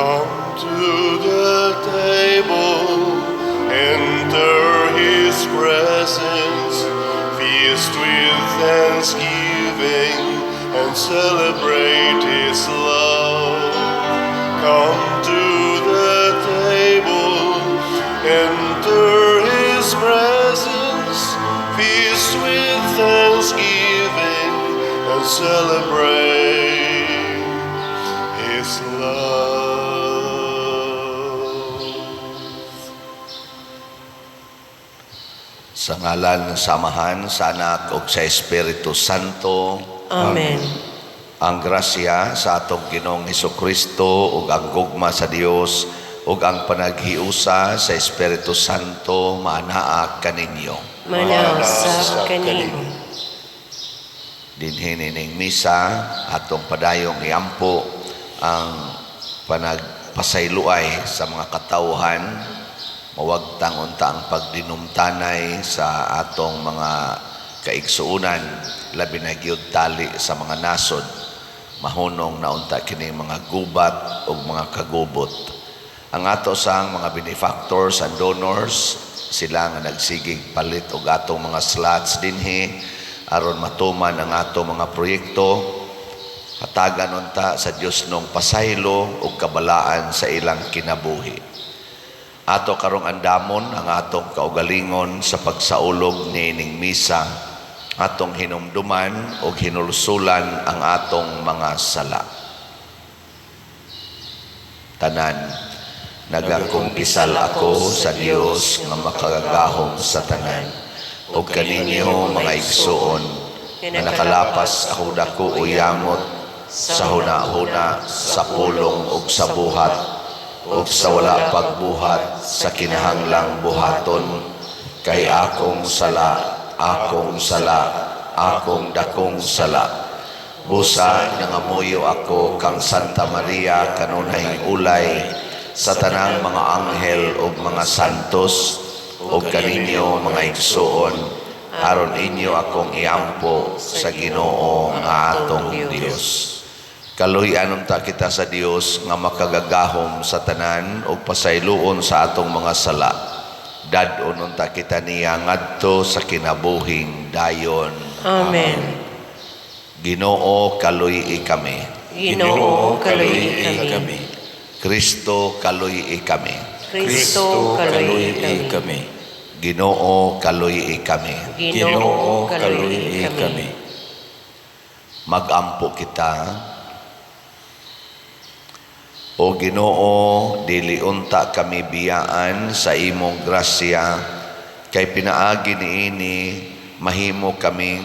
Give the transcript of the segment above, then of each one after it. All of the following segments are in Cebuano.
Come to the table, enter his presence, feast with thanksgiving, and celebrate his love. Come to the table, enter his presence, feast with thanksgiving, and celebrate his love. Sa ngalan sa Amahan, sa Anak ug sa Espiritu Santo. Amen. Ang grasya sa atong Ginoong Hesukristo ug ang gugma sa Dios ug ang panaghiusa sa Espiritu Santo maanaa kaninyo. Manaa usab kanimo. Dinhi nining misa, atong padayong iampo ang panagpasayloay sa mga katawhan, mawagtang unta ang pagdinumtanay sa atong mga kaigsuonan, labi na gyud tali sa mga nasod. Mahunong na unta kini mga gubat ug mga kagubot. Ang ato sang mga benefactors and donors, sila nga nagsigig palit og atong mga slots dinhi aron matuman ang ato mga proyekto. Hatagan unta sa Dios nung pasaylo ug kabalaan sa ilang kinabuhi. Ato karong andamon ang atong kaugalingon sa pagsaulog niining misa, atong hinumduman ug hinulsulan ang atong mga sala. Tanan, nagakumpisal ako sa Dios nga makagagahom sa tanan ug kaninyo, mga igsuon, nga nakalapas ako dako o yamot sa huna-huna, sa pulong ug sa buhat ug sa wala pagbuhat sa kinahanglang buhaton, kay akong sala, akong sala, akong dakong sala. Busa nangamuyo ako kang Santa Maria, kanunayng ulay, sa tanang mga anghel ug mga santos, ug kaninyo, mga igsuon, aron inyo akong iampo sa Ginoo nga atong Dios. Kaluy-an unta kita sa Dios nga makagagahom sa tanan ug pasayloon sa atong mga sala. Dad-on unta kita niya ngadto sa kinabuhing dayon. Amen. Ginoo, kaluy-i kami. Ginoo, kaluy-i kami. Kristo, kaluy-i kami. Kristo, kaluy-i kami. Ginoo, kaluy-i kami. Ginoo, kaluy-i kami. Magampo kita. O Ginoo, dili unta kami biyaan sa imong grasya, kay pinaagi niini mahimo kaming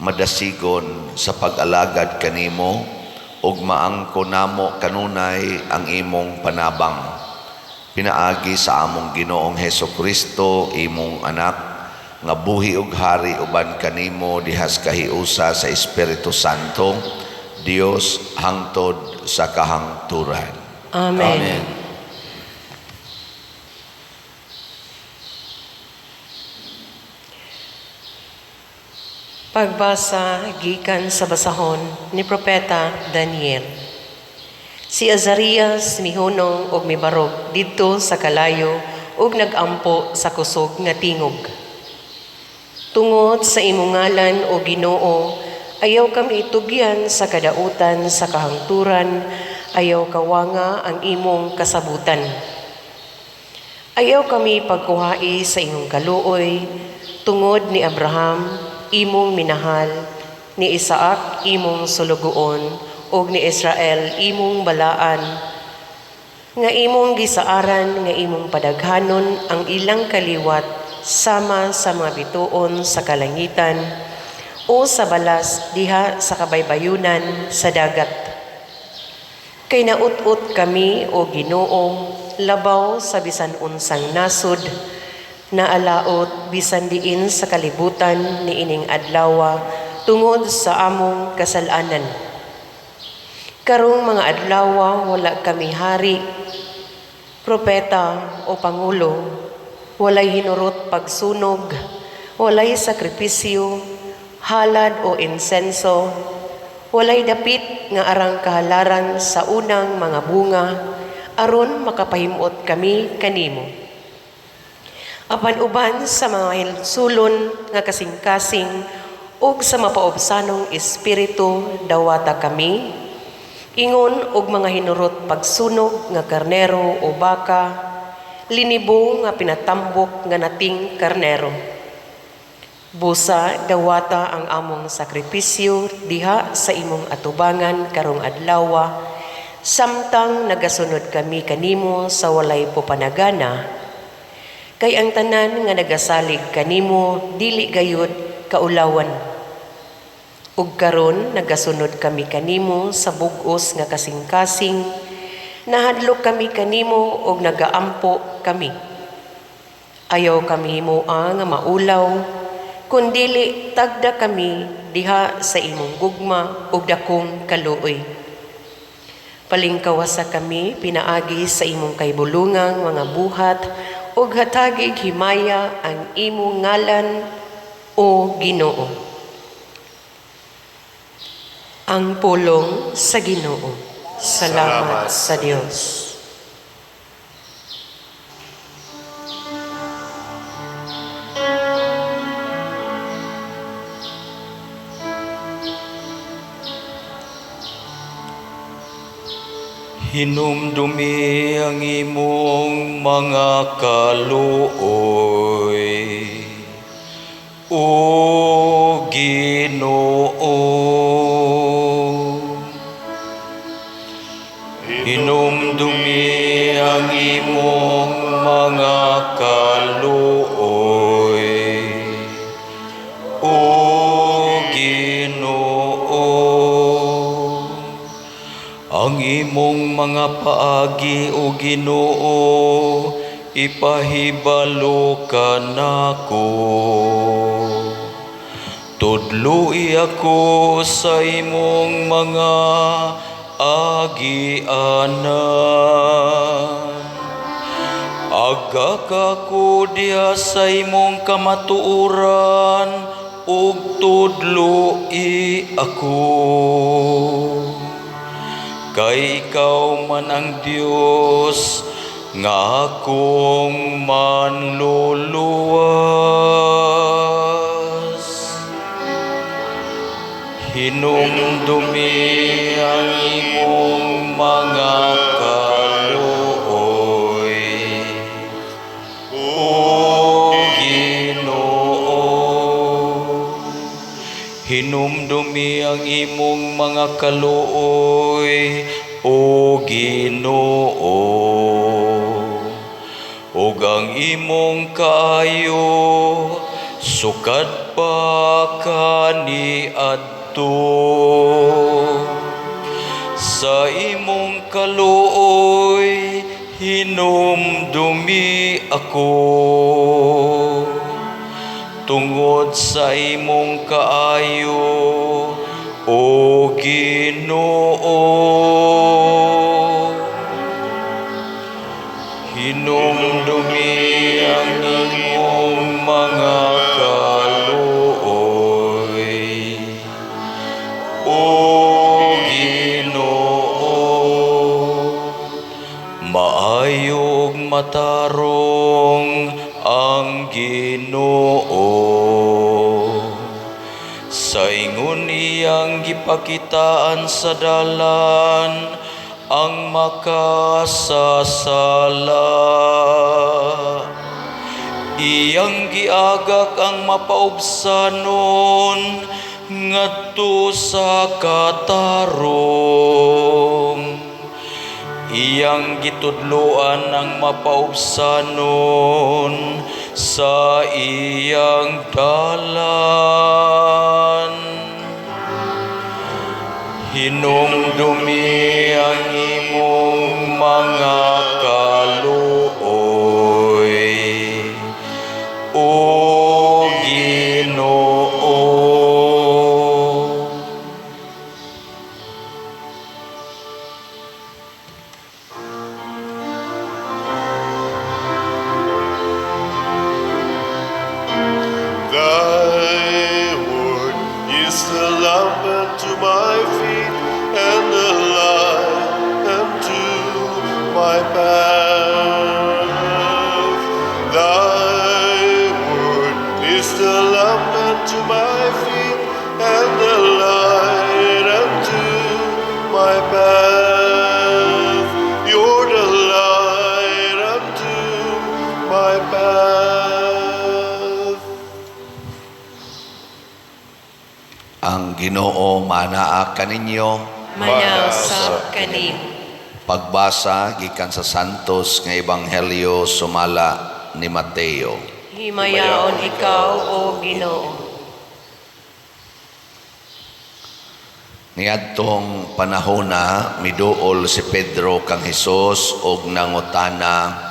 madasigon sa pag-alagad kanimo ug maangko namo kanunay ang imong panabang. Pinaagi sa among Ginoong Heso Kristo, imong anak, nga buhi ug hari uban kanimo dihas kahiusa sa Espiritu Santo, Dios hangtod sa kahangturan. Amen. Pagbasa gikan sa basahon ni Propeta Daniel. Si Azarias mihunong og mibarog didto sa kalayo ug nagampo sa kusog nga tingog. Tungod sa imong ngalan, o Ginoo, ayaw kami itugyan sa kadautan sa kahangturan, ayaw kawanga ang imong kasabutan. Ayaw kami pagkuhai sa imong kaluoy, tungod ni Abraham, imong minahal, ni Isaac, imong sulugoon, ug ni Israel, imong balaan, nga imong gisaaran nga imong padaghanon ang ilang kaliwat sama sa mga bituon sa kalangitan o sa balas diha sa kabaybayunan sa dagat. Kay naut-ut kami, o Ginoo, labaw sa bisan unsang nasod, naalaot bisan diin sa kalibutan niining adlawa tungod sa among kasalanan. Karong mga adlawa wala kami hari, propeta o pangulo, walay hinurot pagsunog, walay sakripisyo, halad o insenso, walay dapit nga arang kahalaran sa unang mga bunga, aron makapahimuot kami kanimo. Apan uban sa mga hinsulon nga kasing-kasing ug sa mapaubsanong espiritu, dawata kami ingon og mga hinurot pagsunog nga karnero o baka, linibo nga pinatambok nga nating karnero. Busa dawata ang among sakripisyo diha sa imong atubangan karong adlawa, samtang nagasunod kami kanimo sa walay pupanagana, kay ang tanan nga nagasalig kanimo dili gayud kaulawan. Ug karon nagasunod kami kanimo sa bug-os nga kasing-kasing, nahadlok kami kanimo ug nagaampo kami. Ayaw kami himoa nga maulaw, kundili tagda kami diha sa imong gugma ug dakong kaluoy. Palingkawasa kami pinaagi sa imong kahibulungang mga buhat ug hatagig himaya ang imong ngalan, O Ginoo. Ang pulong sa Ginoo. Salamat Salamat sa Dios. Hinumdumi ang imong mga kaluoy, O Ginoo. Hinumdumi ang imong mga kaluoy, O Ginoo. Ang imong mga paagi, O Ginoo, ipahibalo kanako. Tudloi ako sa imong mga agianan. Agaka ko diha sa imong kamatuoran ug tudloi ako. Kay ikaw man ang Dios nga akong manluluwas. Hinumdumi ang imong mga kaluoy, O Ginoo. Hinumdumi ang imong mga kaluoy, O Ginoo, ug ang imong kaayo sukad pa kaniadto. Sa imong kaluoy hinumdumi ako, tungod sa imong kaayo, O Ginoo. Hinumdumi ang imong mga kaluoy, O Ginoo. Maayo ug matarong ang Ginoo. Sa ingon iyang gipakitaan sa dalan ang makasasala. Iyang giagak ang mapaubsanon ngadto sa katarong. Iyang gitudloan ang mapaubsanon sa iyang dalan. Hinumdumi ang imong mga kaluoy, O Ginoo. Thy word is the lamp unto my feet and the light unto my path. Thy word is the lamp unto my feet and the light unto my path. You're the light unto my path. Ang Ginoo manaa kaninyo. Manausap kanimo. Pagbasa gikan sa Santos nga Ebanghelyo sumala ni Mateo. Himayaon ikaw, O Ginoo. Niadtong panahona miduol si Pedro kang Hesus og nangutana,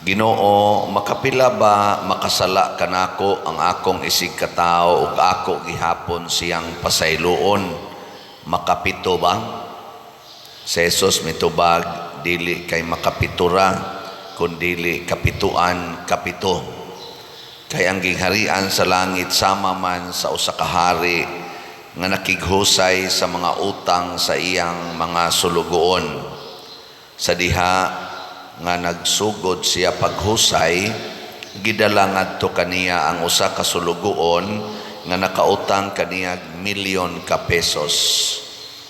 "Ginoo, makapila ba makasala kanako ang akong isig katawo ug ako gihapon siyang pasayloon? Makapito ba?" Si Jesus mitubag, "Dili kay makapitura, kundili kapituan kapito. Kay ang gingharian sa langit sama man sa usa ka hari nga nakighusay sa mga utang sa iyang mga sulugoon. Sa diha nga nagsugod siya paghusay, gidala ngadto kaniya ang usa ka sulugoon nga nakautang kaniyag milyon ka pesos.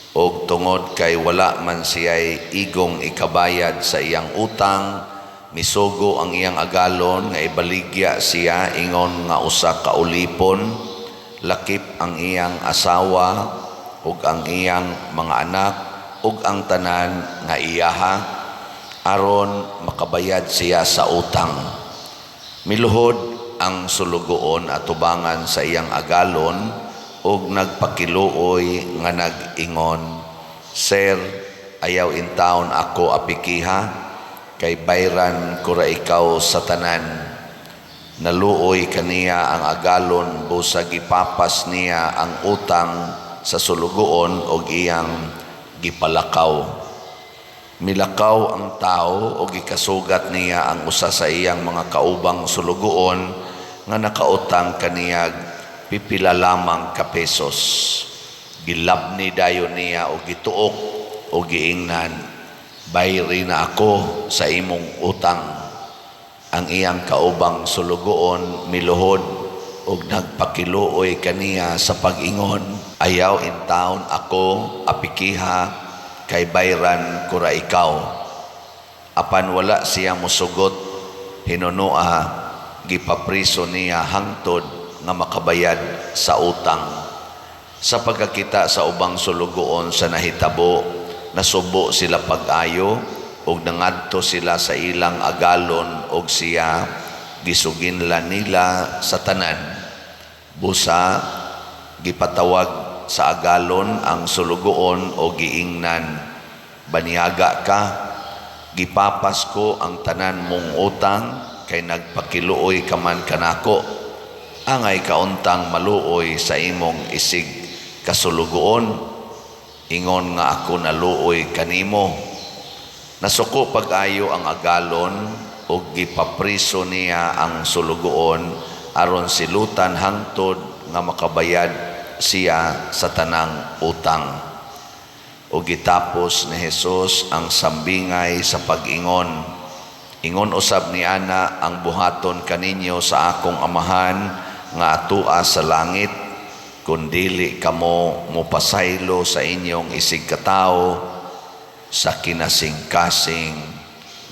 Og tungod kay wala man siya'y igong ikabayad sa iyang utang, misugo ang iyang agalon nga ibaligya siya ingon nga usa ka ulipon, lakip ang iyang asawa ug ang iyang mga anak ug ang tanan nga iyaha, aron makabayad siya sa utang. Miluhod ang sulugoon atubangan sa iyang agalon ug nagpakiluoy nga nag-ingon, 'Sir, ayaw intawon ako apikiha, kay bayran ko ra ikaw sa tanan.' Naluoy kaniya ang agalon, busa gipapas niya ang utang sa sulugoon og iyang gipalakaw. Milakaw ang tao og gikasugat niya ang usa sa iyang mga kaubang sulugoon nga nakautang kaniyag pipila lamang ka pesos. Gilabni dayon niya og gituok og giingnan, 'Bayri na ako sa imong utang.' Ang iyang kaubang sulugoon miluhod og nagpakiluoy kaniya sa pag-ingon, 'Ayaw intawon ako apikiha, kay bayran ko ra ikaw.' Apan wala siya mosugot, hinunoa gipapriso niya hangtod nga makabayad sa utang. Sa pagkakita sa ubang sulugoon sa nahitabo, nasubo sila pag-ayo ug nangadto sila sa ilang agalon og siya gisuginlan nila sa tanan. Busa gipatawag sa agalon ang sulugoon o giingnan, 'Baniaga ka, gipapas ko ang tanan mong utang kay nagpakiluoy ka man kanako. Angay kauntang maluoy sa imong isig kasulugoon, ingon nga ako naluoy kanimo.' Nasuko pag-ayo ang agalon ug gipapriso niya ang sulugoon aron silutan hangtod nga makabayad siya sa tanang utang." Ug gitapos ni Hesus ang sambingay sa pag-ingon, "Ingon usab ni ana ang buhaton kaninyo sa akong amahan nga atua sa langit, kun dili kamo mopasaylo sa inyong isig katawo sa kinasingkasing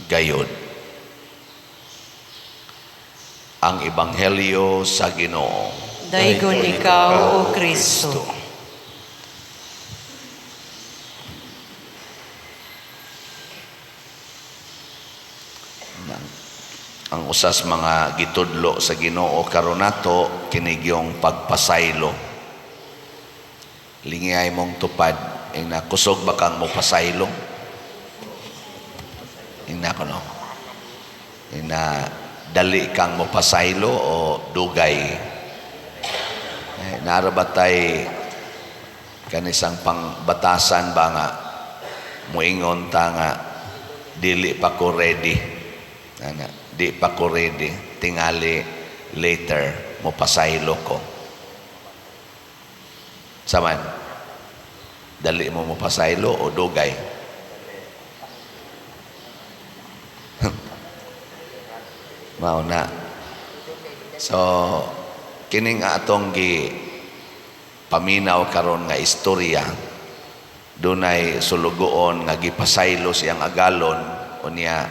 gayod." Ang Ebanghelyo sa Ginoo. Daygon ikaw, O Kristo. Ang usas mga gitudlo sa Ginoo karon nato kinigyong pagpasaylo. Lingiyay mong tupad, ing nakusog ba kang mopasaylo? Ing na kuno. Ing na dali kang mopasaylo o dugay? Nara ba tay kanisang pangbatasan ba nga muingon ta nga dili pa ko ready? Ana, di pa ko ready, tingali later mopasaylo ko. Saman, dali mo mopasaylo o dugay? Mao na. So kining atong gi paminaw karon nga istorya, dunay sulugoon nga gipasaylo siyang agalon, unya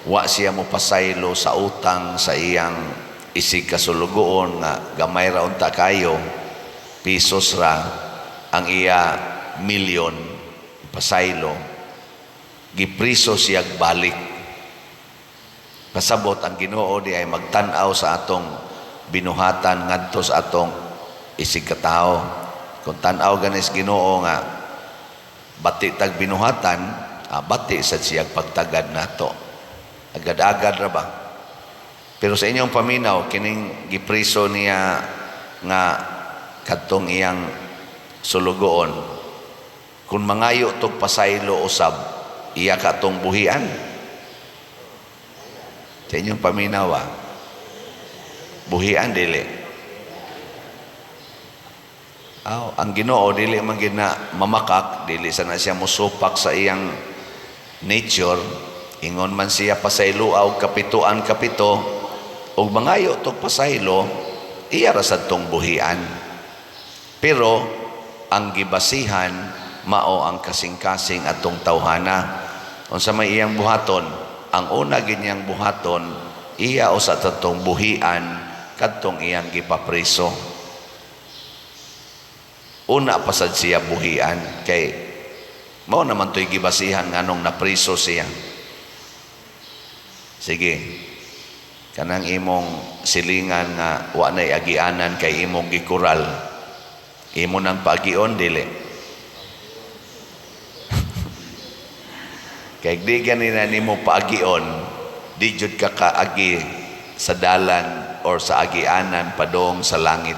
wa siya mo pasaylo sa utang sa iyang isig kasulugoon nga gamay ra unta kayo, pesos ra ang iya milyon pasaylo. Gipriso siya balik. Pasabot ang Ginoo di ay magtan-aw sa atong binuhatan ngadto sa atong isig katawo. Kung tan-aw ganis Ginoo nga bati tag binuhatan, bati sad siyag pagtagad nato. Agad-agad ra ba? Pero sa inyong paminaw, kining gipriso niya nga kadtong iyang sulugoon, kung mangayo tog pasaylo usab, iya ka tong buhian? Sa inyong paminaw, buhian, dili? Aw, ang Ginoo dili man gid na mamakak, dili sana siya musupak sa iyang nature. Ingon man siya pasaylo og kapituan kapito, ug mangayo tog pasaylo, iya ra sad tong buhian. Pero ang gibasihan mao ang kasing-kasing atong tawhana. Unsa may iyang buhaton? Ang una gid niyang buhaton, iya usa tatong buhian kadtong iyang gipapriso. Una pa sad siya buhian kay mao naman to'y gibasihan nganong napriso siya. Sige, kanang imong silingan nga wa na'y agianan kay imong gikural, imo nang paagion, dili? Kay di ganina nimo paagion, di jud ka kaagi sa dalan or sa agianan padong sa langit.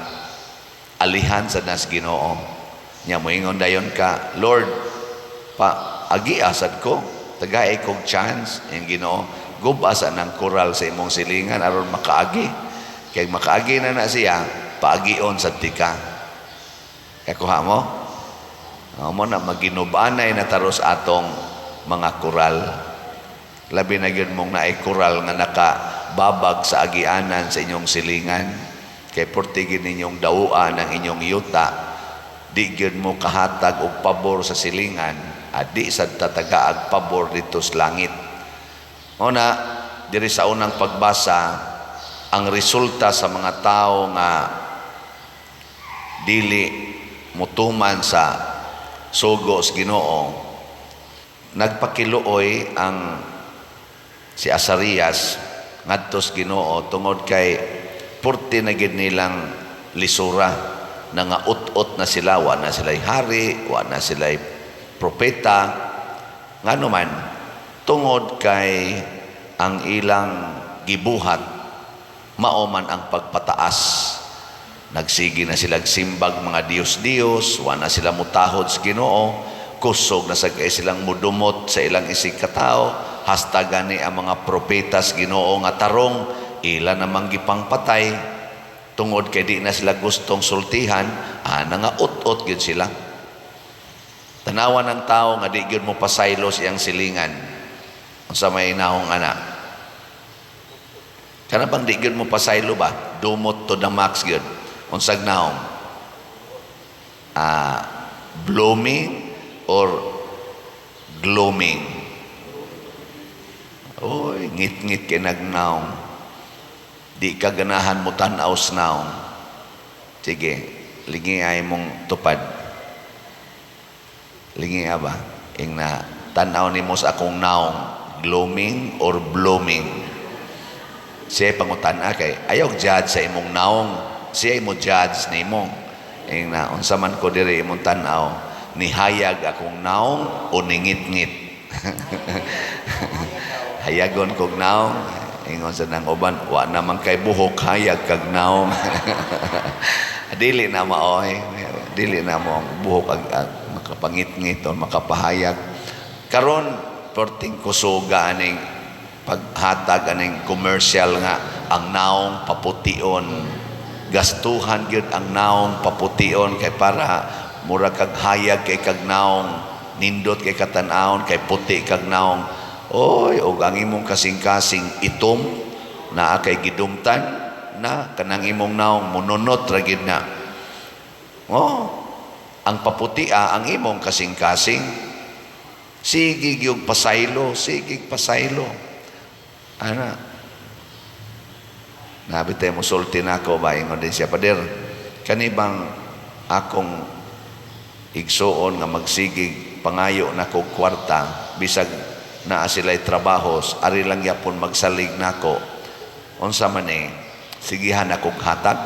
Alihan sa nas Ginoo. Nya moingon dayon ka, "Lord, pa agi asad ko, tagay kog chance." Ang Ginoo, guba sa nang koral sa imong silingan aron makaagi. Kay makaagi na na siya, paagion sad tika. Kakuha mo? Mo na maginubanay na taros atong mga koral. Labi na gyud mong naay koral nga nakababag sa agianan sa inyong silingan. Kay portigin ninyong dawuan ang inyong yuta, di gyud mo kahatag og pabor sa silingan, at di sad tatagaag pabor dito sa langit. Una, diri sa unang pagbasa, ang resulta sa mga tao nga dili mutuman sa sugo sa Ginoo, nagpakiluoy ang si Azarias ngadto sa Ginoo tungod kay purti na gid nilang lisura, na nga ut-ut na sila, wa na sila'y hari, wa na sila'y propeta. Ngano man? Tungod kay ang ilang gibuhat mao man ang pagpataas. Nagsige na sila simbag mga Diyos-Diyos, wa na sila mutahod sa Ginoo, kusog na sa kay silang mudumot sa ilang isig katao, hasta gani ang mga propeta sa Ginoo nga tarong ila namang gipangpatay tungod kay di na sila gustong sultihan, nga ut-ut gyud sila. Tanawan ng tao nga di gyud mo pasaylo sa iyang silingan. Unsa may nahong ana? Kana bang di gyud mo pasaylo ba? Dumot to the max gyud. Unsag naong? Blooming or gloaming? Oy, ngit-ngit kay nagnaong. Di ka ganahan mo tan-aw sa naong. Sige, lingi ay mong tupad. Lingi ba? Ing na tan-aw nimo sa akong naong, gloaming or blooming? Siya pangutan-a kay ayaw judge sa imong naong. Siya mo judge nimo. Ing na unsa man ko diri imong tan-aw, nihayag akong naong o ningit-ngit? Hayagon kog naong. Ingon sa nang uban, wa naman kay buhok, hayag kag naong. Dili na maoy, dili na mo ang buhok ag makapangit-ngit o makapahayag. Karon perting kusuga aning paghatag aning commercial nga ang naong papution. Gastuhan gyud ang naong papution kay para mura kag hayag kay kag naong, nindot kay katan-awon kay puti kag naong. Oy, og ang imong kasing-kasing itom, Naa kay gidumtan na kanang imong naong mununot ra gid na. Oh, ang paputia ang imong kasing-kasing. Sige gyud pasaylo, sige pasaylo. Ana. Nabi tayo musulti na ako ba, ingon din siya, "Pader, kani bang akong igsuon nga magsigig pangayo nako kwarta bisag naa sila'y trabahos, ari lang yapon magsalig nako, unsa man eh, sigihan akong hatag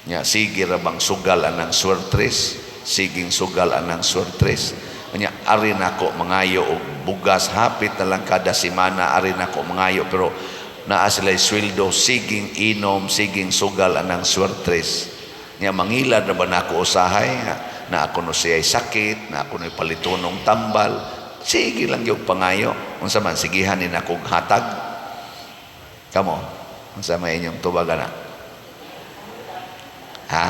nya, sige ra bang sugal anang swertres, siging sugal anang swertres nya, ari nako mangayo og bugas hapit na lang kada semana, ari nako mangayo, pero naa sila'y sweldo, siging inom, siging sugal anang swertres nya, mangilad na ba nako usahay na ako no siya'y sakit, na ako no'y palitunong tambal, sige lang yung pangayo, unsa man, sigihan ni nako hatag kamo?" Unsa may inyong tubag ana, ha?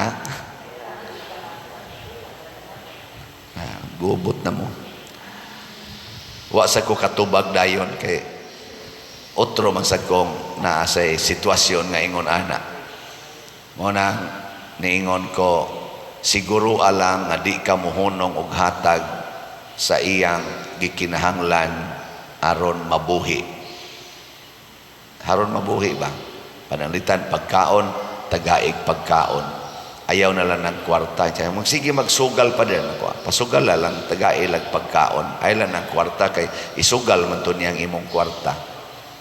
Ah, gubot na mo. Wa sa ko katubag dayon kay otro man sa kong naa sa sitwasyon nga ingon ana. Mo na niingon ko, siguro alang nga di ka muhunong og hatag sa iyang gikinahanglan aron mabuhi. Aron mabuhi ba? Pananglitan pagkaon, tagaig pagkaon. Ayaw na lang ng kwarta. Kaya sige magsugal pa din ako. Pasugal na lang, tagailag pagkaon. Ayaw lang ng kwarta kay isugal man to niyang imong kwarta.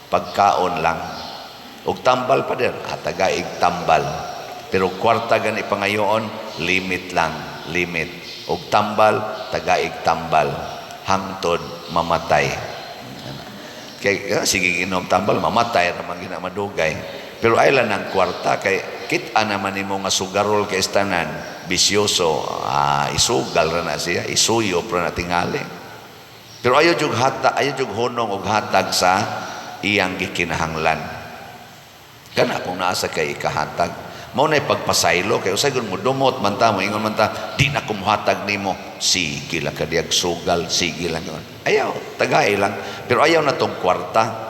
Pagkaon lang. Og tambal pa din, tagaig tambal. Pero kwarta gani pangayoon, limit lang, limit. Og tambal, tagaig tambal. Hangtod mamatay. Kay sige inom tambal, mamatay raman gina madugay. Pero ay lang ng kwarta kay kita naman nimo nga sugarol kay istanan, bisyoso, isugal ra na siya, isuyop ra na tingali. Pero ayaw jug hata, ayaw jug hunong og hatag sa iyang gikinahanglan. Kana kung naa sa kay ikahatag, mao nay pagpasaylo kay usay gun mo dumot man ta mo ingon man ta, "Di na ko mohatag nimo." Sige lang ka diyag sugal, sige lang yun. Ayaw, tagay lang. Pero ayaw na tong kwarta.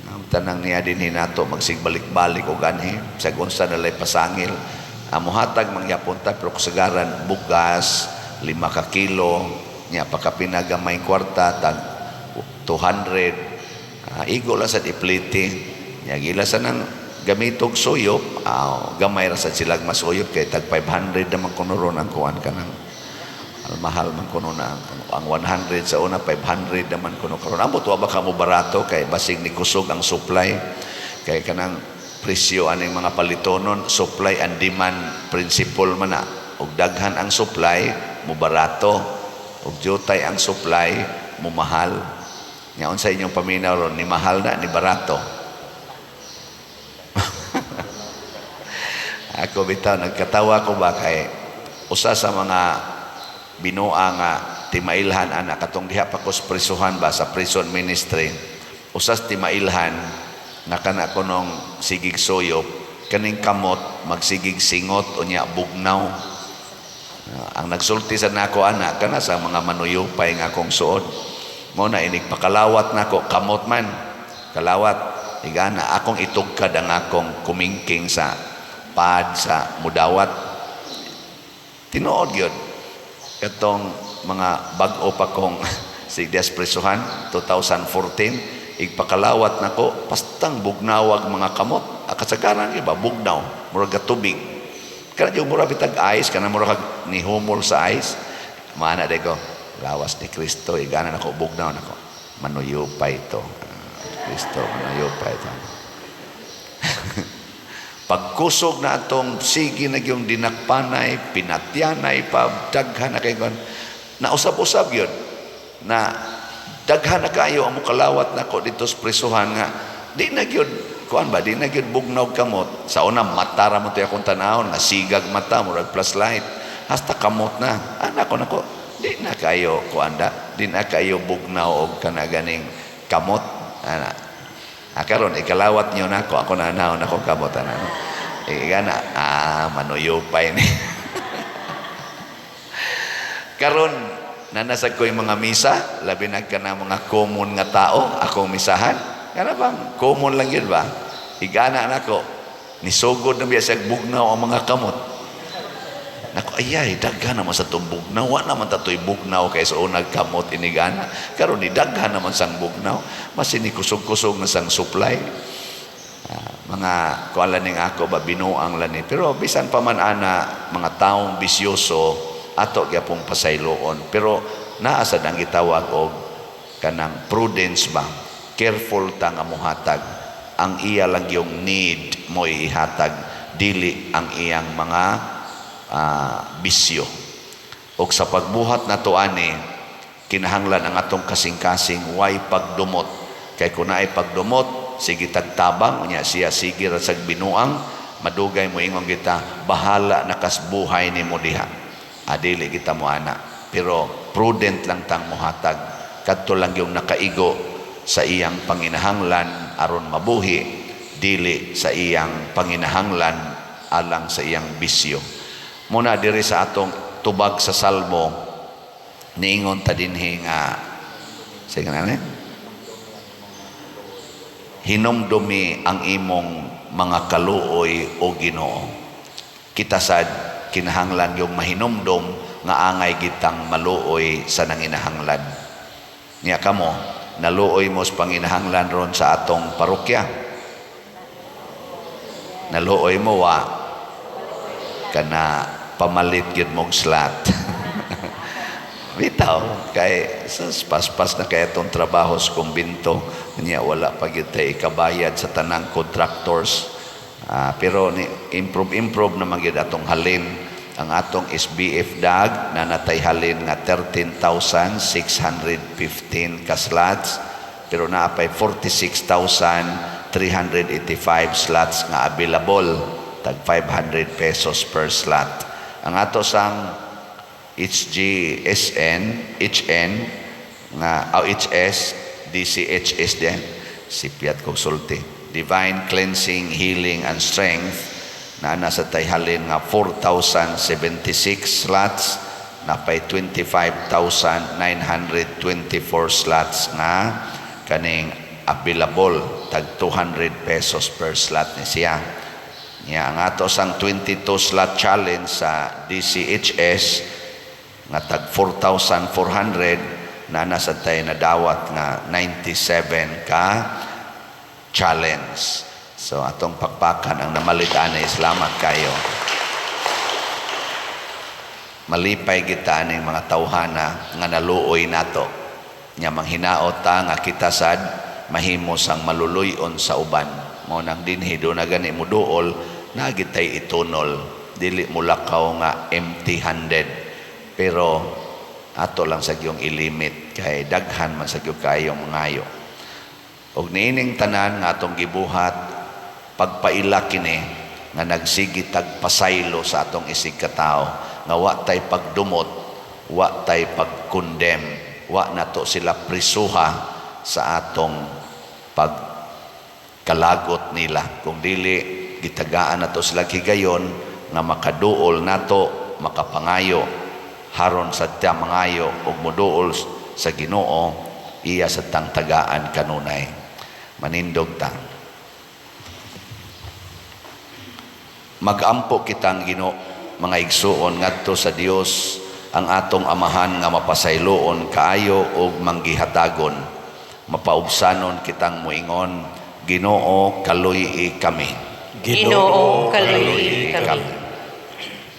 Ang tanang niya din hinato magsigbalik-balik og anhi sa unsa na lay pasangil. Amo hatag mangyapon ta, pero kasagaran bugas 5 ka kilo nya pagkapinagamay kwarta tag 200, igo lang sa ipliti nya gila sa nang gamitog suyop, gamay ra sad silag masuyop kay tag 500 naman kuno ron ang kuan, kanang mahal man kuno na ang 100 sa una, 500 naman kuno karon. Ambot wa ba ka mo barato kay basig ni kusog ang supply kay kanang presyo aning mga palitonon, supply and demand principle man na. Og daghan ang supply, mo barato, og jutay ang supply, mo mahal. Nya unsa inyong paminaw ron, ni mahal na ni barato? Ako bitaw nagkatawa ko ba kay usa sa mga binuang nga timailhan ana katong diha pa ko sa prisuhan ba, sa prison ministry, usas timailhan nga kana kunong sigig suyop kaning kamot magsigig singot unya bugnaw. Ang nagsulti sa nako ana kana sa mga manuyupay nga akong suod, mo na inig pakalawat nako kamot man kalawat igana akong itugkad ang akong kumingking sa pad sa mudawat. Tinuod gyud katong mga bag-o pa kong si Presuhan 2014, igpakalawat nako pastang bugnawag mga kamot. Kasagaran iba bugnaw, murag tubig kana yung mura bitag ice kana, mura kag nihumol sa ice. Mana day ko lawas ni Kristo, igana nako bugnaw nako, manuyupay ito. Kristo, manuyupay ito. Pagkusog na atong sige na yung dinakpanay, pinatyanay pa, daghan na kayo. Nausab-usab yun. Na daghan na kayo ang mukalawat nako dito sa presuhan nga di na gyud kuan ba, di na gyud bugnaw kamot. Sa una mata ra mo to akong tanawon nga sigag mata, murag flashlight, hasta kamot na. Anak ko nako, di na kayo kuan da, di na kayo bugnaw og kana ganing kamot ana. Karon ikalawat niyo nako, ako na naon ako kamot ana. Igana manuyupay ni. Karon nanasag ko yung mga misa, labi na ka na mga common nga tao akong misahan. Kana bang common lang yun ba? Igana nako. Nisugod na biya sa bugnaw ang mga kamot. Nako, ayay, daghan naman sa tong bugnaw. Wa naman ta to'y bugnaw kay sa unag kamot inigana. Karon ni daghan naman sang bugnaw. Masin ni kusog-kusog na sang supply. Ah, mga kuan ning ako ba, binuang lani. Pero bisan pa man ana, mga taong bisyoso, ato gyapong pasayloon. Pero naa sad ang gitawag og kanang prudence ba. Careful ta nga muhatag. Ang iya lang yung need mo ihatag, dili ang iyang mga bisyo. Og sa pagbuhat nato ani, kinahanglan ang atong kasing-kasing way pagdumot. Kay kung naay pagdumot, sige tagtabang, unya siya sige ra sag binuang, madugay mo ingon kita, "Bahala na kas buhay nimo diha." Adili kita mo ana. Pero prudent lang tang muhatag. Kadto lang yung nakaigo sa iyang panginahanglan aron mabuhi, dili sa iyang panginahanglan alang sa iyang bisyo. Muna diri sa atong tubag sa Salmo, niingon ta dinhi nga sige na ni, "Hinumdumi ang imong mga kaluoy, o Ginoo." Kita sad kinahanglan yung mahinumdom nga angay gitang maluoy sa nanginahanglan. Niya kamo, naluoy mo sa panginahanglan ron sa atong parokya? Naluoy mo wa? Kana pamalit gyud mong slot. Bitaw, kay sa paspas na kay atong trabaho sa kumbinto, niya wala pa gyud tay ikabayad sa tanang contractors. Ah, pero ni improve improve naman gyud atong halin. Ang atong SBF DAG na natay halin nga 13,615 ka slots, pero naa pay 46,385 slots nga available, tag 500 pesos per slot. Ang ato sang HGSN, HN nga o HS DCHS din, sipyat kog sulti, Divine Cleansing, Healing and Strength, na nasa tay halin nga 4,076 slots, napay 25,924 slots nga kaning available, tag 200 pesos per slot ni siya. Nya ang ato sang 22 slot challenge sa DCHS nga tag 4,400 na nasa tay nadawat nga 97 ka challenge. So atong pakpakan ang namalit ani, salamat kayo. Malipay kita aning mga tawhana nga naluoy nato. Nya manghinaot ta nga kita sad mahimo sang maluluy-on sa uban. Mao nang dinhi do na gani mo duol na gitay itunol, dili mo lakaw nga empty-handed. Pero ato lang sa gyung ilimit kay daghan man sa gyud kayong mangayo. Og niining tanan nga atong gibuhat, pagpaila kini nga nagsigi tag pasaylo sa atong isig katao nga wa tay pagdumot, wa tay pagkondem, wa nato sila prisuha sa atong pagkalagot nila. Kung dili, gitagaan nato sila higayon nga makaduol nato, makapangayo, haron sa ta mangayo ug moduol sa Ginoo, iya sa tang tagaan kanunay. Manindog ta. Magampo kitang Ginoo, mga igsuon, ngadto sa Dios ang atong Amahan nga mapasayloon kaayo ug manggihatagon. Mapaubsanon kitang moingon, "Ginoo, kaluy-i kami." Ginoo, kaluy-i kami.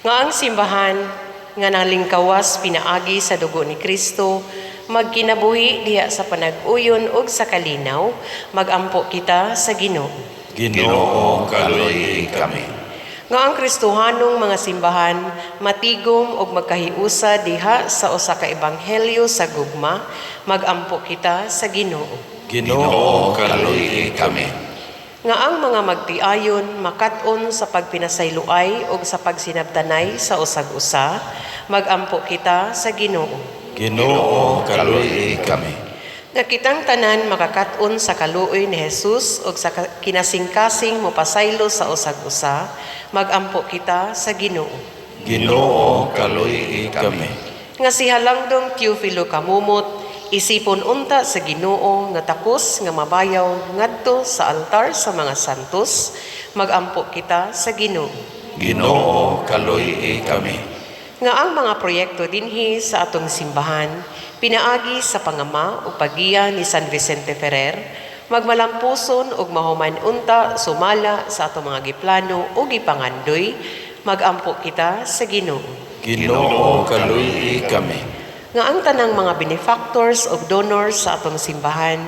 Nga ang simbahan nga nalingkawas pinaagi sa dugo ni Kristo magkinabuhi diha sa panag-uyon ug sa kalinaw, magampo kita sa Ginoo. Ginoo, kaluy-i kami. Nga ang Kristohanong mga simbahan matigom ug magkahiusa diha sa usa ka ebanghelyo sa gugma, magampo kita sa Ginoo. Ginoo, kaluy-i kami. Nga ang mga magtiayon makat-on sa pagpinasayloay ug sa pagsinabtanay sa usag-usa, magampo kita sa Ginoo. Ginoo, kaluy-i kami. Nga kitang tanan makakat-on sa kaluoy ni Jesus ug sa kinasingkasing mopasaylo sa usag-usa, magampo kita sa Ginoo. Ginoo, kaluy-i kami. Nga si Halangdong Teofilo Camomot, Isipon unta sa Ginoo nga takos nga mabayaw ngadto sa altar sa mga santos, magampo kita sa Ginoo. Ginoo, kaluy-i kami. Nga ang mga proyekto dinhi sa atong simbahan pinaagi sa pangama ug paggiya ni San Vicente Ferrer magmalampuson ug mahuman unta sumala sa atong mga giplano ug gipangandoy, magampo kita sa Ginoo. Ginoo, kaluy-i kami. Nga ang tanang mga benefactors ug donors sa atong simbahan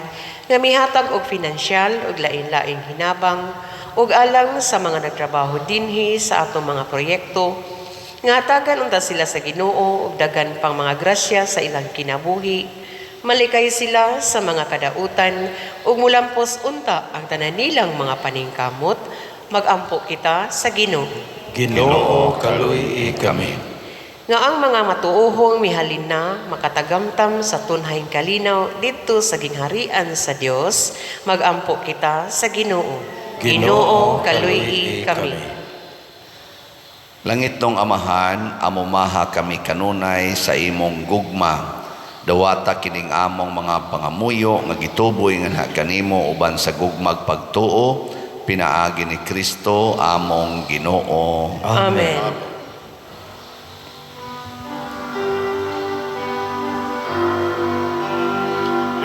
nga mihatag og finansyal ug lain-laing hinabang ug alang sa mga nagtrabaho dinhi sa atong mga proyekto, nga hatagan unta sila sa Ginoo og daghan pang mga grasya sa ilang kinabuhi, malikay sila sa mga kadautan ug mulampos unta ang tanan nilang mga paningkamot, magampo kita sa Ginoo. Ginoo, kaluy-i kami. Nga ang mga matuohong mihalin na makatagamtam sa tunhayng kalinaw didto sa gingharian sa Dios, magampo kita sa Ginoo. Ginoo, kaluy-i kami. Langitnong Amahan, amumaha kami kanunay sa imong gugma. Dawata kining among mga pangamuyo nga gituboy nganha kanimo uban sa gugmag pagtuo, pinaagi ni Kristo among Ginoo. Amen.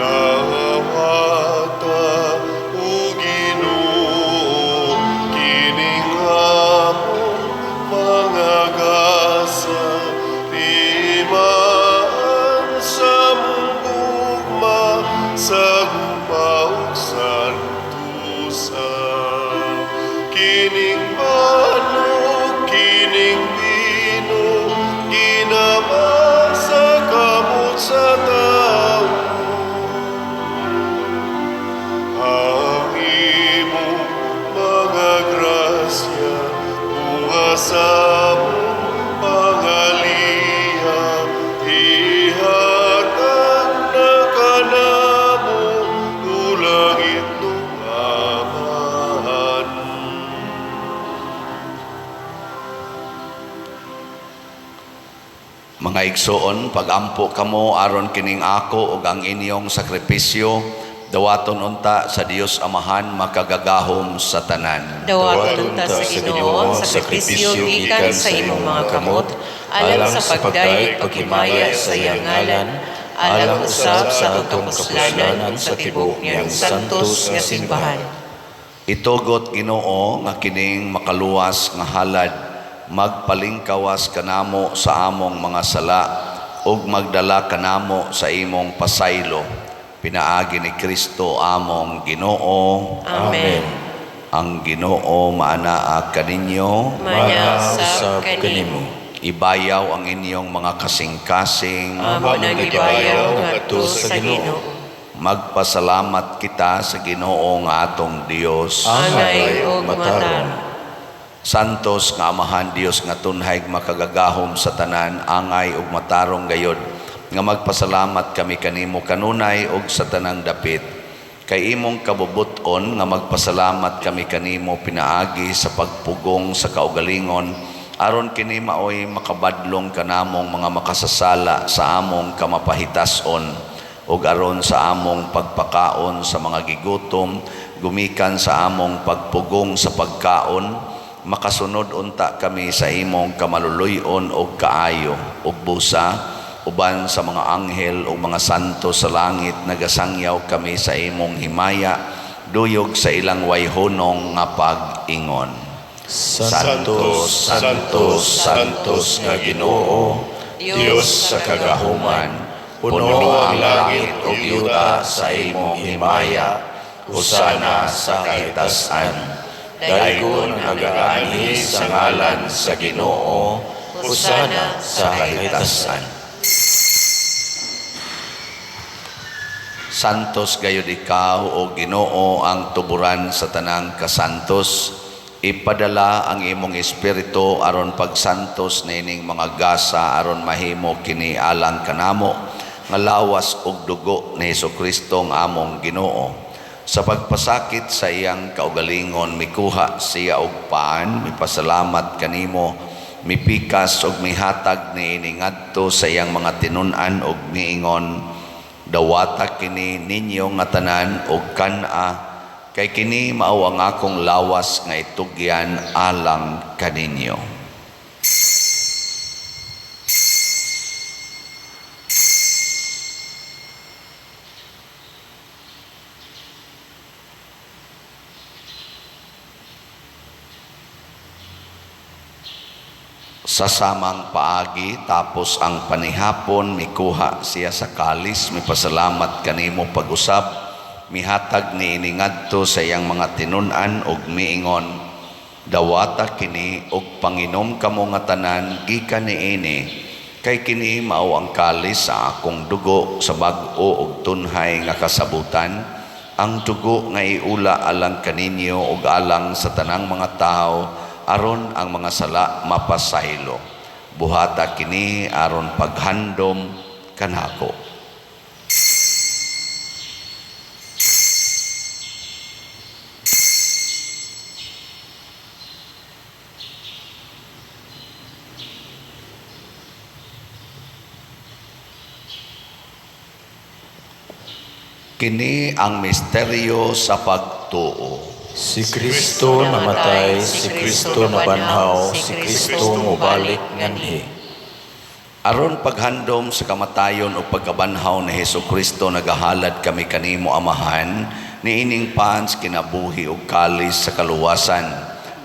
Dawata, o Ginoo, kining among mga gasa, timaan sa among gugma, sa gugma ug santusa. Kining banog, kining bino, ginama sa kamot sa tawo. Ang imong mga grasya, bunga sa among pangaliya, ihatag na kanamo, o langitnong Amahan. Mga igsoon, pagampo kamo aron kining ako ug ang inyong sakripisyo dawaton unta sa Dios Amahan makagagahom sa tanan. Dawaton unta sa Ginoo ang sakripisyo gikan sa imong mga kamot, alang sa pagdayeg paghimaya sa iyang ngalan, alang usab sa atong kapuslanan ug sa tibuok niyang santos nga simbahan. Itugot, Ginoo, nga kining makaluwas nga halad magpalingkawas kanamo sa among mga sala ug magdala kanamo sa imong pasaylo, pinaagi ni Kristo among Ginoo. Amen. Ang Ginoo maanaa kaninyo. Maanaa usab kanimo. Ibayaw ang inyong mga kasing-kasing. Amo nang ibayaw ngadto sa Ginoo. Magpasalamat kita sa Ginoo nga atong Dios. Angay ug matarong. Santos nga Amahan Dios nga tunhay makagagahom sa tanan, angay ug matarong gayod nga magpasalamat kami kanimo kanunay ug sa tanang dapit, kay imong kabubut-on nga magpasalamat kami kanimo pinaagi sa pagpugong sa kaugalingon, aron kini maoy makabadlong kanamong mga makasasala sa among kamapahitason, ug aron sa among pagpakaon sa mga gigutom gumikan sa among pagpugong sa pagkaon, makasunod unta kami sa imong kamaluluy-on og kaayo ug busa uban sa mga anghel ug mga santo sa langit nagasangyaw kami sa imong himaya duyog sa ilang wayhunong nga pag-ingon. Santos, Santos, Santos nga Ginoo, Dios sa kagahuman, puno ang langit ug yuta sa imong himaya. Hosana sa kahitasan. Daygon ang nagaanhi sa ngalan sa Ginoo. Hosana sa kahitasan. Santos gayud ikaw, o Ginoo, ang tuburan sa tanang kasantos. Ipadala ang imong espiritu aron pagsantos niining mga gasa, aron mahimo kini alang kanamo nga lawas ug dugo ni Hesukristo ang among Ginoo. Sa pagpasakit sa iyang kaugalingon, mikuha siya og paan, mipasalamat kanimo, mipikas og mihatag niini ngadto sa iyang mga tinun-an og miingon: Dawata kini ninyo nga tanan og kan-a, kay kini mao ang akong lawas nga itugyan alang kaninyo. Sa samang paagi, tapos ang panihapon, mikuha siya sa kalis, mipasalamat kanimo pag-usab, mihatag niini ngadto sa iyang mga tinun-an ug miingon, "Dawata kini ug panginom kamo nga tanan gikan niini, kay kini mao ang kalis sa akong dugo sa bag-o ug tunhay nga kasabutan, ang dugo nga iula alang kaninyo ug alang sa tanang mga tawo aron ang mga sala mapasaylo. Buhata kini aron paghandom kanako." Kini ang misteryo sa pagtuo. Si Kristo namatay, si Kristo nabanhaw, si Kristo mobalik nganhi. Aron paghandom sa kamatayon o pagkabanhaw ni Hesus Kristo, nagahalad kami kanimo, Amahan, niining pans kinabuhi ug kalis sa kaluwasan.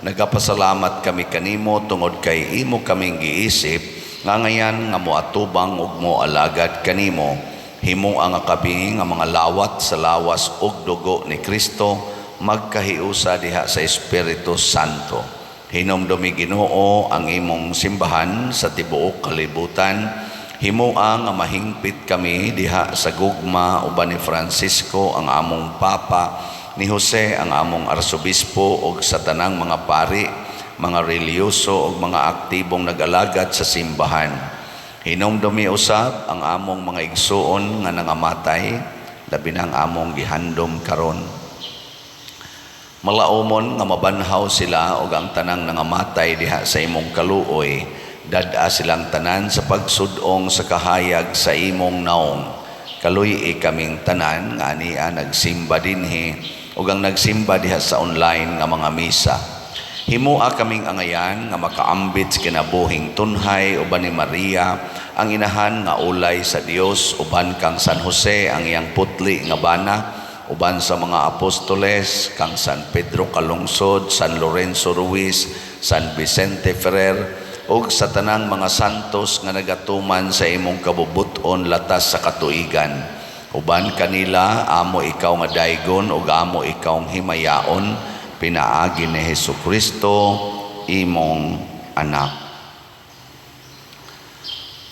Nagapasalamat kami kanimo tungod kay imo kaming giisip nga ngayan nga moatubang ug moalagad kanimo. Himoa nga kami nga mga lawat sa lawas ug dugo ni Kristo magkahiusa diha sa Espiritu Santo. Hinumdumi, Ginoo, ang imong simbahan sa tibuok kalibutan. Himoa nga mahingpit kami diha sa gugma uban ni Francisco ang among Papa, ni Jose ang among Arsobispo ug sa tanang mga pari, mga relihiyoso ug mga aktibong nag-alagad sa simbahan. Hinumdumi usab ang among mga igsuon nga nangamatay, labi na ang among gihandom karon. Malaumon nga mabanhaw sila ug ang tanang nangamatay diha sa imong kaluoy, dad-a silang tanan sa pagsud-ong sa kahayag sa imong naong. Kaluy-i kaming tanan nga ania nagsimba dinhi ug ang nagsimba diha sa online nga mga misa. Himoa kaming angayan nga makaambit sa kinabuhing tunhay uban ni Maria ang inahan nga ulay sa Dios, uban kang San Jose ang iyang putli nga bana, uban sa mga apostoles, kang San Pedro Calungsod, San Lorenzo Ruiz, San Vicente Ferrer ug sa tanang mga santos nga nagatuman sa imong kabubut-on latas sa katuigan. Uban kanila amo ikaw nga daygon ug amo ikaw himayaon, pinaagi ni Hesus Kristo imong anak.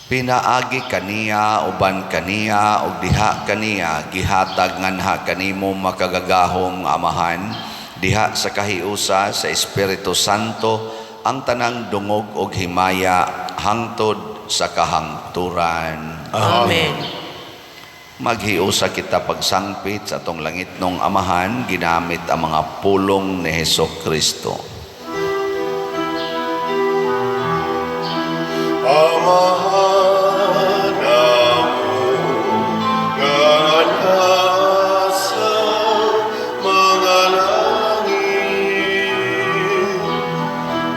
Pinaagi kaniya, uban kaniya ug diha kaniya, gihatag nganha kanimo, makagagahom nga Amahan, diha sa kahiusa sa Espiritu Santo, ang tanang dungog ug himaya hangtod sa kahangturan. Amen. Maghiusa kita pagsangpit sa atong langitnong Amahan ginamit ang mga pulong ni Hesus Kristo. Amahan amon nga nasa mga langit,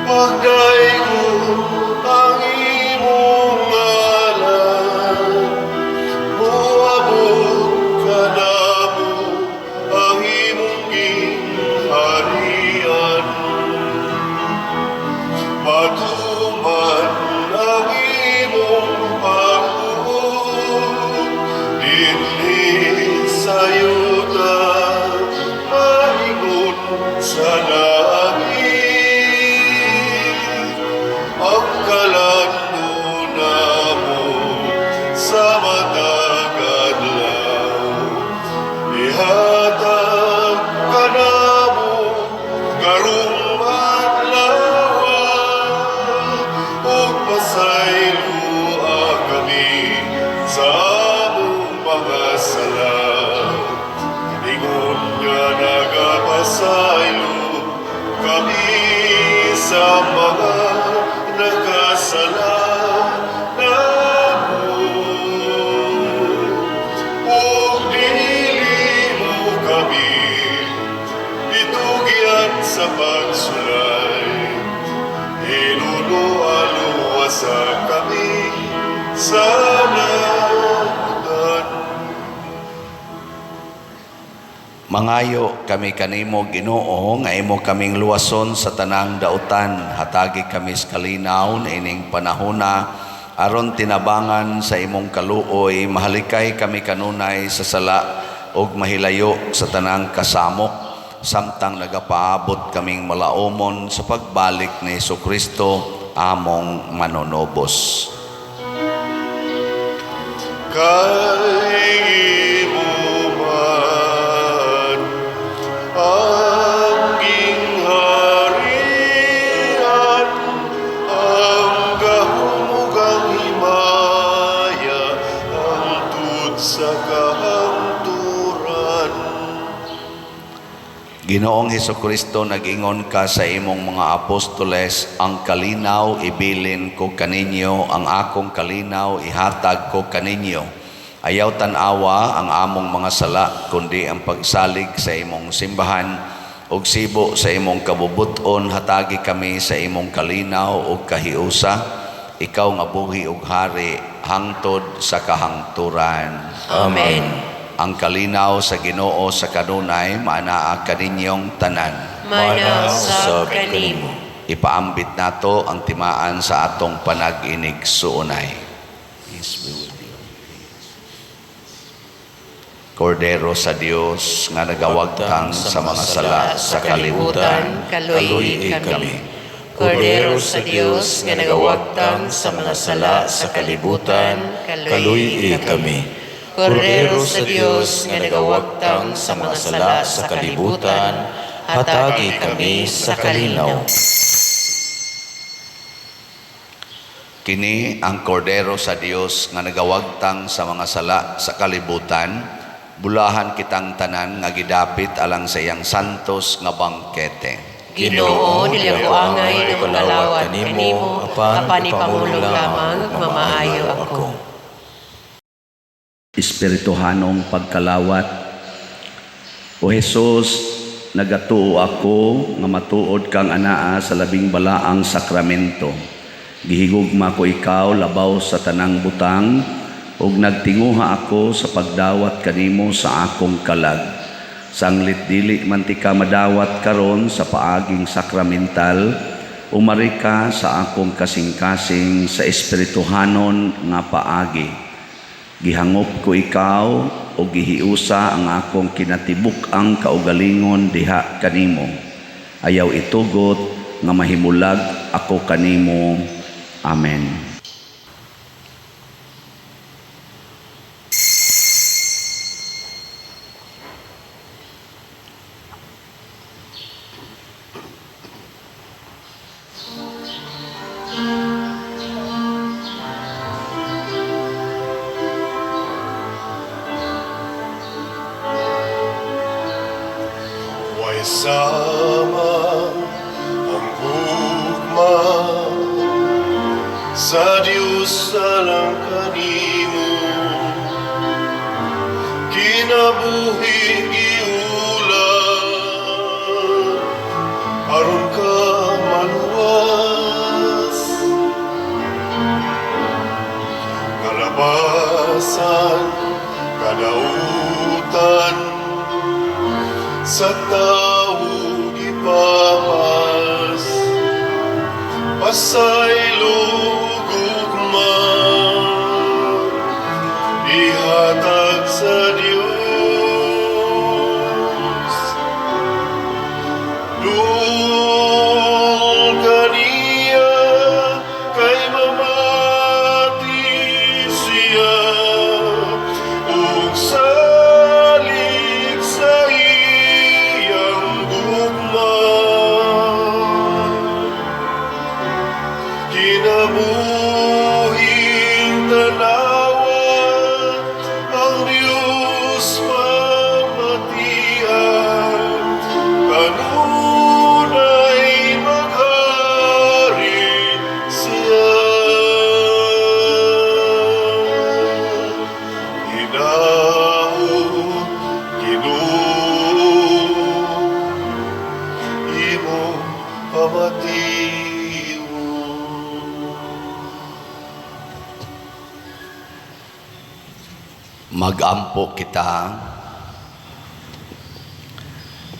pagdaygon ang imong ngalan, moabot kanamo ang imong gingharian. Sa dautan. Mangayo kami kanimo, Ginoo, nga imo kaming luwason sa tanang dautan. Hatagi kami sa kalinaw niining panahona aron tinabangan sa imong kaluoy mahalikay kami kanunay sa sala ug mahilayo sa tanang kasamok samtang nagapaabot kaming malaumon sa pagbalik ni Kristo among manunubos. Kay imo man ang gingharian, ang gahom ug ang himaya hangtod sa kahangturan. Ginoong Hesukristo, nag-ingon ka sa imong mga apostoles, "Ang kalinaw ibilin ko kaninyo, ang akong kalinaw ihatag ko kaninyo." Ayaw tan-awa ang among mga sala, kundi ang pagsalig sa imong simbahan, ug sibo sa imong kabubut-on hatagi kami sa imong kalinaw ug kahiusa, ikaw nga buhi ug hari hangtod sa kahangturan. Amen. Ang kalinaw sa Ginoo sa kanunay maanaa kaninyong tanan. Maanaa usab kanimo. Ipaambit nato ang timaan sa atong panag-inigsuonay. Peace be with you. Kordero sa Dios nga nagawagtang sa mga sala sa kalibutan, kaluy kami. Kordero sa Dios nga nagawagtang sa mga sala sa kalibutan, kaluy kami. Kordero sa Dios nga nagawagtang sa mga sala sa kalibutan, hatagi kami sa kalinaw. Kini ang Kordero sa Dios nga nagawagtang sa mga sala sa kalibutan, bulahan kitang tanan nga gidapit alang sa iyang santos nga bangkete. Ginoo, dili ako angay nga makalawat kanimo, apan ipamulong lamang, mamaayo ako. Espirituhanong pagkalawat. O Jesus, nagatuo ako nga matuod kang anaa sa labing balaang sakramento. Gihigugma ko ikaw labaw sa tanang butang ug nagtinguha ako sa pagdawat kanimo sa akong kalag. Sanglit dili man tika madawat karon sa paaging sakramental, umari ka sa akong kasing-kasing sa espirituhanon nga paagi. Gihangop ko ikaw o gihiusa ang akong kinatibuk-ang kaugalingon diha kanimo. Ayaw itugot nga mahimulag ako kanimo. Amen. Way sama ang gugma sa Diyos alang kanimo, kinabuhi giulat aron ka maluwas, kalabasan kadautan sa tao gipapas, pasaylo gugma ihatag sa Dios. Duol kaniya kay mamati siya ug salig sa iyang gugma. Kinabuhi Magampo kita.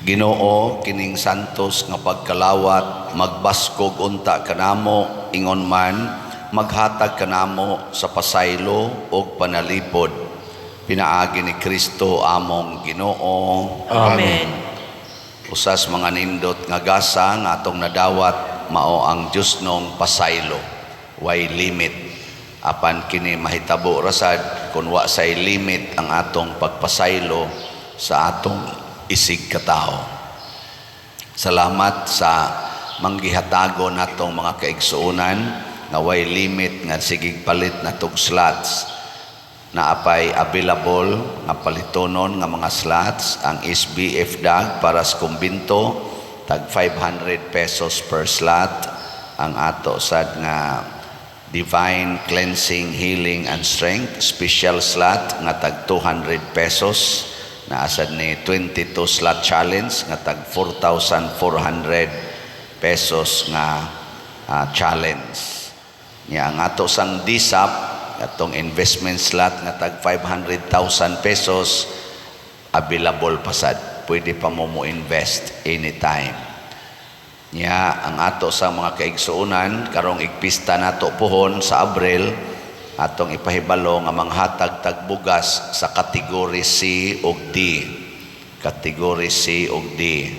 Ginoo, kining santos nga pagkalawat magbaskog unta kanamo, ingon man maghatag kanamo sa pasaylo ug panalipod pinaagi ni Kristo among Ginoo. Amen. Usas mga nindot nga gasa nga atong nadawat mao ang Diyosnong pasaylo, way limit. Apan kini mahitabo rasad kung wa say limit ang atong pagpasaylo sa atong isig katao. Salamat sa manggihatago natong mga kaigsuonan nga way limit nga sigig palit natog slots. Naapay available nga palitonon nga mga slots ang SBF DAG para sa kumbinto, tag 500 pesos per slot. Ang ato sad nga Divine Cleansing, Healing and Strength special slot nga tag 200 pesos. Naasad ni 22 slot challenge nga tag 4,400 pesos nga challenge. Nya ang ato sang DSAP, atong investment slot nga tag 500,000 pesos, available pasad, pwede pa mo invest anytime. Nya ang ato sa mga kaigsuonan karong igpista nato pohon sa Abril, atong ipahibalo nga manghatag tag bugas sa category C ug D. Category C ug D,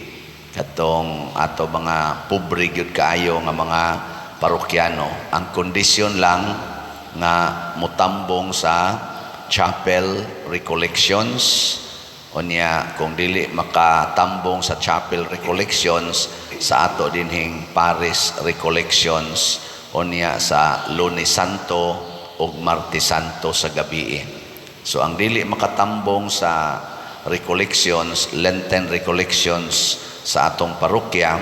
katong ato mga pobre gyud kaayo nga mga parokyano. Ang kondisyon lang nga mutambong sa chapel recollections. Unya kung dili makatambong sa chapel recollections, sa ato dinhing parish recollections, unya sa Lunes Santo ug Martes Santo sa gabi. So ang dili makatambong sa recollections, Lenten recollections sa atong parokya,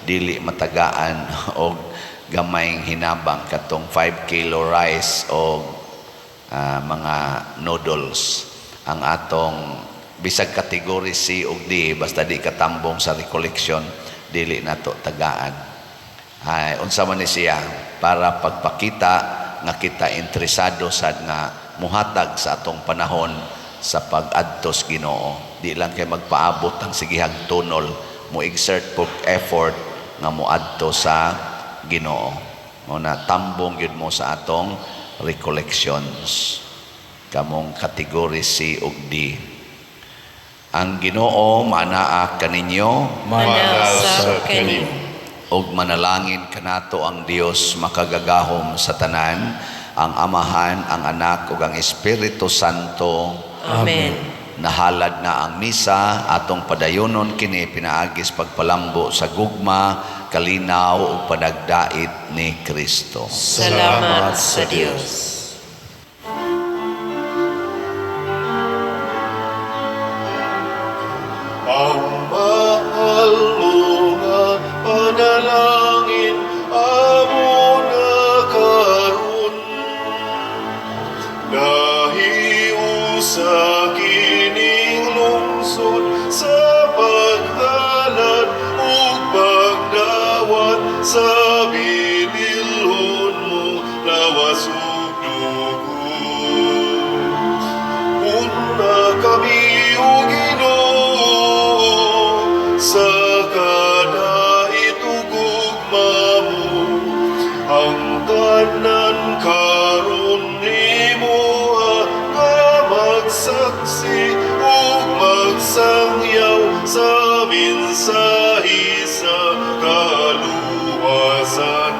dili matagaan og gamayng hinabang katong 5 kilo rice o mga noodles. Ang atong bisag category C ug D, basta di katambong sa recollection, dili nato tagaan. Ay, unsa man ni siya, para pagpakita nga kita interesado sad nga muhatag sa atong panahon sa pag-adtos Ginoo. Di lang kay magpaabot ang sigihag tunol, mo exert po effort nga moadto sa Ginoo. Mo na tambong gyud mo sa atong recollections, kamong category C ug D. Ang Ginoo manaa kaninyo. Manaa kanimo. Ug manalangin kanato ang Dios makagagahom sa tanan, ang Amahan, ang Anak ug ang Espiritu Santo. Amen. Nahalad na ang misa, atong padayonon kini pinaagis pagpalambo sa gugma, kalinaw ug panagdait ni Kristo. Salamat sa Dios. Ang mahal mo nga panalangin amo na karon, nahiusa kining lungsod sa paghalad ug pagdawat sa bililhon mo lawas ug dugo. Una kami, o Ginoo, sa kadait ug gugma mo. Ang tanan karon nimo nga magsaksi ug magsangyaw sa mensahe sa kaluwasan.